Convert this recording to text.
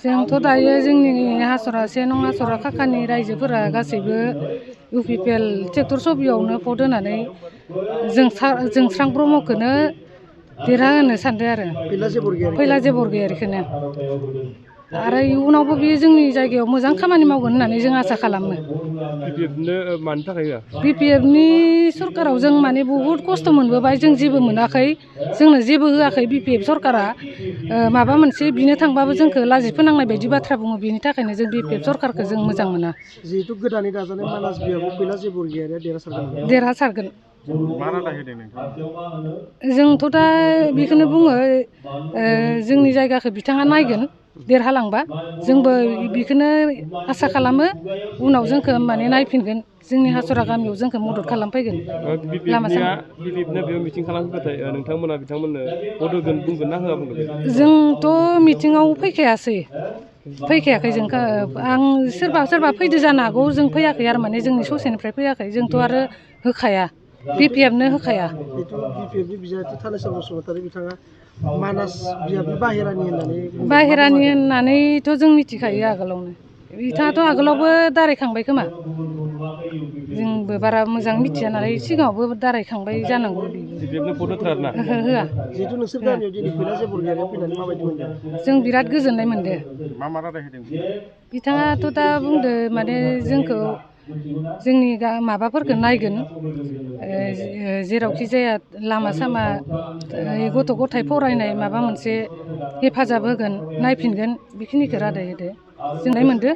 जोंथ' दायो जोंनि हासरा से नं हासरा खाखानि रायजोफोरा गासैबो इउपिपिएल ट्रेक्टर सबियावनो भट होनानै जोंस्रां ब्रह्मखौनो देरहाहोनो सानदों आरो फैलाजे बरगयारिखौनो आरो इयुनावबो बे जोंनि जायगायाव मोजां खामानि मावगोन होननानै जों आसा खालामो। बिपिएफनो मानि थाखाय होआ? बिपिएफनि सरकाराव जों माने बहुद खस्थ' मोनबोबाय, जों जेबो मोनाखै, जोंनो जेबो होआखै बिपिएफ सरकारा। माबा मोनसे बिनो थांबाबो जोंखौ लाजि फोनांनाय बायदि बाथ्रा बुङो, बेनि थाखायनो जों बिपिएफ सरकारखौ जों मोजां मोना। जिहेतु गोदानै दाजानाय मानास बियाबाव फैलाजे बरगयारिया देरहासारगोन। मा रादाय होदों नोंथाङा? जोंथ' दा बेखौनो बुङो, जोंनि जायगाखौ बिथाङा नायगोन देरहालांबा, जोंबो बेखौनो आसा खालामो उनाव जोंखौ माने नायफिनगोन, जोंनि हासरा गामियाव जोंखौ मदद खालामफैगोन। बिपिएफनो बेयाव मिटिं खालामबाथाय नोंथांमोना बिथांमोननो भट होगोन बुंगोन ना होआ बुंगोन? जोंथ' मिटिङाव फैखायाखै जों। आं सोरबा फैदो जानो हागौ, जों फैयाखै आरो माने जोंनि ससेनिफ्राय फैयाखै। जोंथ' आरो होखाया, बिपिएफनो होखाया। बिपिएफनि बिजाथि थानेस्वर बसुमतारी बिथाङा मानास बियाबनि बाहेरानि होननानैथ' जों मिथिखायो आगोलावनो। बिथाङाथ' आगोलावबो दारायखांबाय खोमा, जोंबो बारा मोजां मिथिया नालाय, सिगाङावबो दारायखांबाय जानांगौ। होआ। जों बिराद गोजोननाय मोनदों। मा रादाय होदों? बिथाङाथ' दा बुंदो माने जोंखौ जोंनि माबाफोरखौ नायगोन, जेरावखि जाया लामा सामा गथ' गथाय फरायनाय माबा मोनसे हेफाजाब होगोन, नायफिनगोन, बेखिनिखौ रादाय होदो, जोंनाय मोनदो।